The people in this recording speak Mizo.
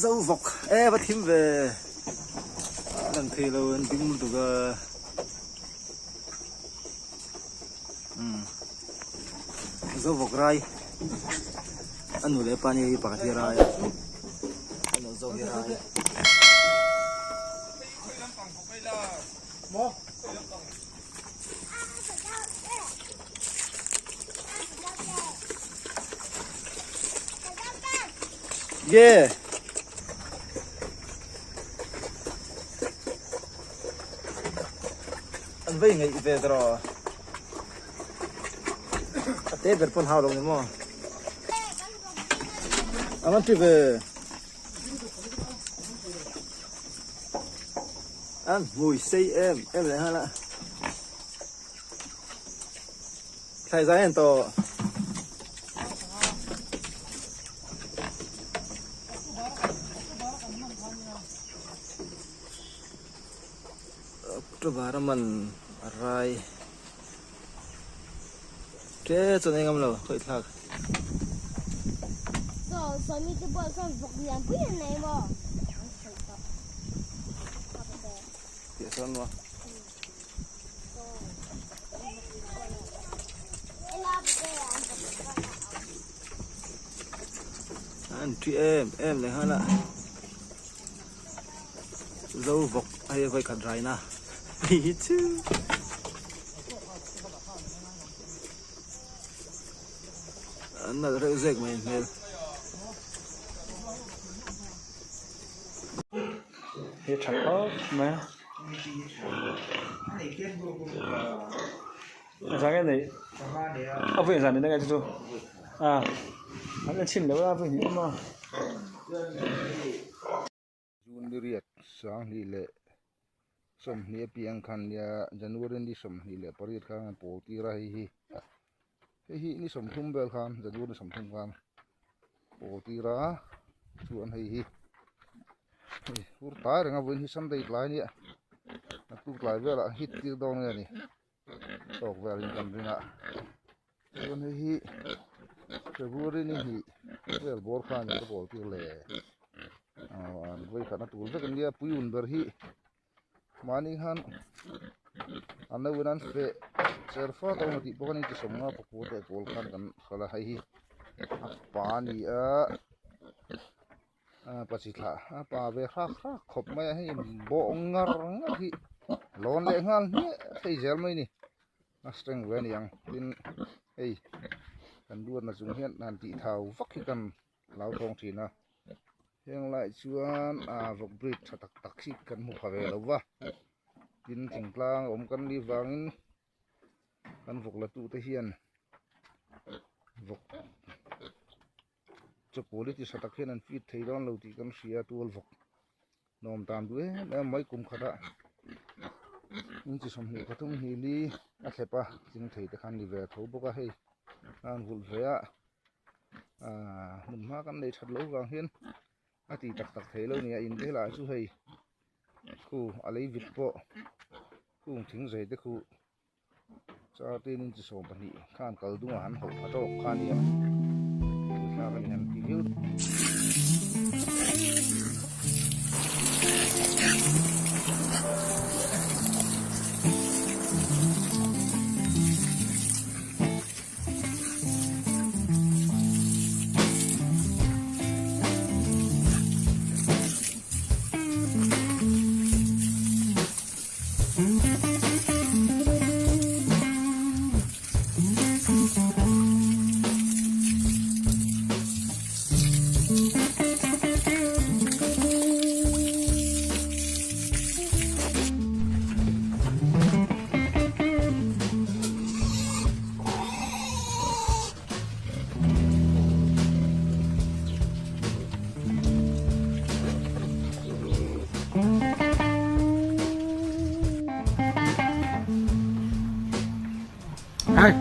Zo vawk e va thim ve lang thei lo an ding lutuk a umm zo vawk rai a nu leh a pa nia hi pakhat hi a rai a a nu zawk hi a rai. Yeah. An vei ngaih ve tawh. A te ber pawn hau lo ni maw? A man ti ve. An hmui sei em em leh nghal a. Thlai zai an tawh. October a man a rai tle chuan ei ngam lo khawih thlak. Tih sawn maw? An thi em em leh nghal a zo vawk hei vawi khat raina hei hi chu an nalh reuh zek mai hmel. Hi tha khawp mai a. Zan nge nei a vawi zan ni nge chu chu a an la chhin loh a vawi hnih awm a. June ni riat sanghnih leh sawmhnih apiang khan nia January ni 28 khan an pawl tir a hei hi hei hi ni 30 vel khan January ni 30 khan pawl tir a chuan hei hi hei hur tai reng a vawiin hi Sunday tlai ania naktuk tlai velah hit tir dawn nge ni tawk velin kan ring a chuan hei hi February ni hnih vel bawr khan ka pawl tir le aw an vawi khatna tur vek ania puiun ber hi mahni khan an lo in an feh cher fat a awm tih pawh khan intisawm nga pakua teh pawl khan kan hral a hei hi a pa a ni a pa chi thlah a pa ve hrak hrak khawp mai a hei bawh ngar ngar hi lawn leh nghal hmiah thei zel mai a ni a strength ve a ni ang tin hei kan duatna chung hian han tih thau vak hi kan hlauthawng thin a heng lai chuan ah vawk breed tha tak tak hi kan hmu pha ve lo va tin thingtlang awm kan nih vangin kan vawk la tu te hian vawk chaw quality tha tak hian an feed thei dawn lo tih kan hria tual vawk nuam tan duh em em mai kum khatah inchi 23 hnih li a thlep a ching thei te khan ni ve tho bawk a hei a han vulh ve a ahh hmun hma kan nei that loh vang hian a ti tak tak thei lo a ni a in te lah chu hei khu a lei vit pawh kung thing zai te khu chartin inchi 12 khan kal dungah an hauh pha tawk kha a ni a thlak a ni han ti viau. Hey.